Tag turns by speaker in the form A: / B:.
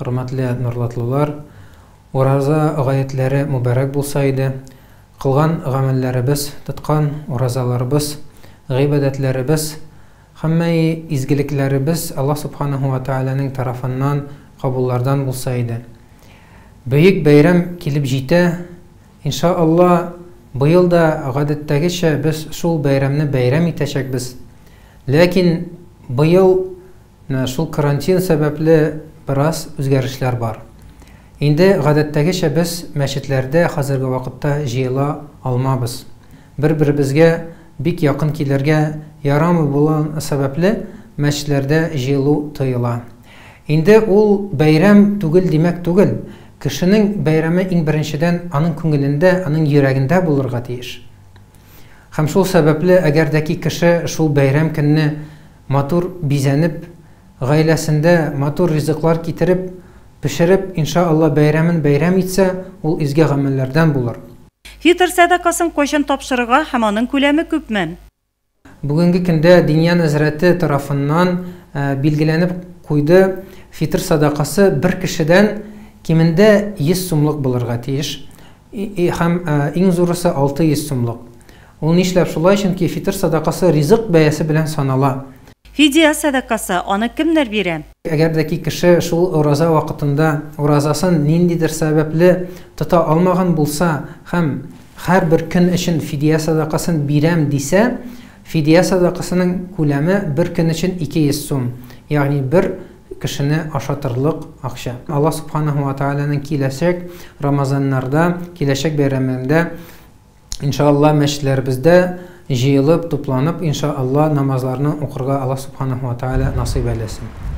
A: Хөрмәтле нурлатлылар, ураза гаетләре мөбарәк булса иде. Кылган гамәлләребез, тоткан уразаларыбыз, гыйбадәтләребез, һәммәи изгелекләребез Аллаһ Субханаһу ва Тәгаләнең тарафыннан кабуллардан булса иде. Бөек бәйрәм килеп җитә. Инша Алла, быел да гадәттәгечә без шул бәйрәмне бәйрәм итәчәкбез. Ләкин быел Менә шул карантин сәбәпле бераз үзгәрешләр бар. Инде гадәттәгечә без мәчетләрдә хәзерге вакытта җыела алмабыз. Бер-беребезгә бик якын килергә ярамый булган сәбәпле, мәчетләрдә җыелу тыела. Инде ул бәйрәм түгел димәк түгел, кешенең бәйрәме иң беренчедән аның күңелендә, аның йөрәгендә булырга тиеш. Һәм шул сәбәпле, әгәр дә ки кеше шул бәйрәм көнне матур бизәнеп, гаиләсендә матур ризыклар китереп, пешереп, инша Алла, бәйрәмен бәйрәм итсә, ул изге гамәлләрдән булыр.
B: Фитыр сәдакасын кайчан тапшырырга һәм аның күләме күпме?
A: Бүгенге көндә Диния нәзарәте тарафыннан билгеләнеп куйды, фитыр сәдакасы бер кешедән кимендә 100 сумлык булырга тиеш. Һәм иң зурысы 600 сумлык. Ул нишләп шулай, чөнки фитыр сәдакасы ризык бәясе белән санала.
B: Фидия сәдакасы, аны кемнәр бирә?
A: Әгәр дә ки кеше шул ураза вакытында уразасын ниндидер сәбәпле тота алмаган булса һәм һәрбер көн өчен фидия сәдакасын бирәм дисә, фидия сәдакасының күләме бер көн өчен 200 сум, ягъни бер кешене ашатырлык акча. Аллаһ Субханаһу ва Тааляның киләчәк Рамазаннарда, киләчәк бәйрәмнәрендә, иншаАллаһ, мәчетләребездә җыелып, тупланып, иншаАллаһ, намазларны укырга Аллаһ Субханаһу ва Тааля насыйп әйләсен.